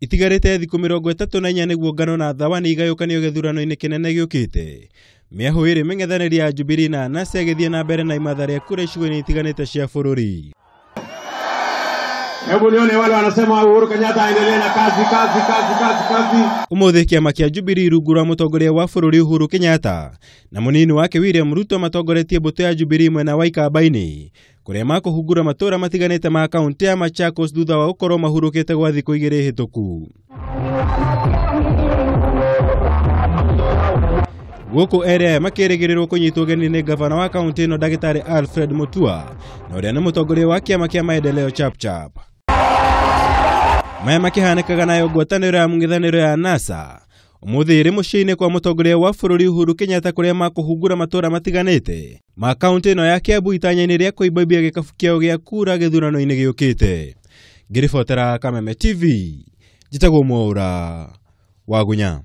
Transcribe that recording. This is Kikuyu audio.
Itigarĩte thikũ 34 nĩguo ngano na thawani igayũkanio gĩthurano-inĩ kĩnene gĩũkĩte. Mĩahũ ĩrĩ mĩng'ethanĩri ya Jubilee na NASA ĩgĩthiĩ na mbere na imatha rĩa kura icigo-inĩ itiganĩte cia bũrũri. Hebu nione wale wanasema Uhuru Kenyatta aendelee na kazi kazi kazi kazi kazi. Ũmũthĩ kĩama kĩa Jubilee rungu rwa mũtongoria wa bũrũri Uhuru Kenyatta na mũnini wake William Ruto matongoretie mbũtũ ya Jubilee mwena wa Ikamba-inĩ kũrĩa makũhungura matũũra matiganĩte ma kaũntĩ ya Machakos thutha wa gũkorwo mahurũkĩte gwa thikũ 2 hĩtũku. Gũkũ erĩ aya makĩrĩgĩrĩrwo kũnyitwo ũgeni nĩ gavana wa kaũntĩ ĩno ndagĩtarĩ Alfred Mutua na ũrĩa nĩ mũtongoria wa kĩama kĩa Maendeleo Chapchap. Maya makĩhanĩkaga nayo ngwatanĩro ya mũng'ethanĩro ya NASA ũmũthĩ ĩrĩ mũciĩ-inĩ kwa mũtongoria wa bũrũri Uhuru Kenyatta kũrĩa makũhungura matũũra matiganĩte ma kaũntĩ ĩno ya Kiambu itanya-inĩ rĩa kũimbaimbia gĩkabu kĩao gĩa kura gĩthurano-inĩ gĩũkĩte. Ngĩribotera Kameme TV, njĩtagwo Mwaũra Wagunya.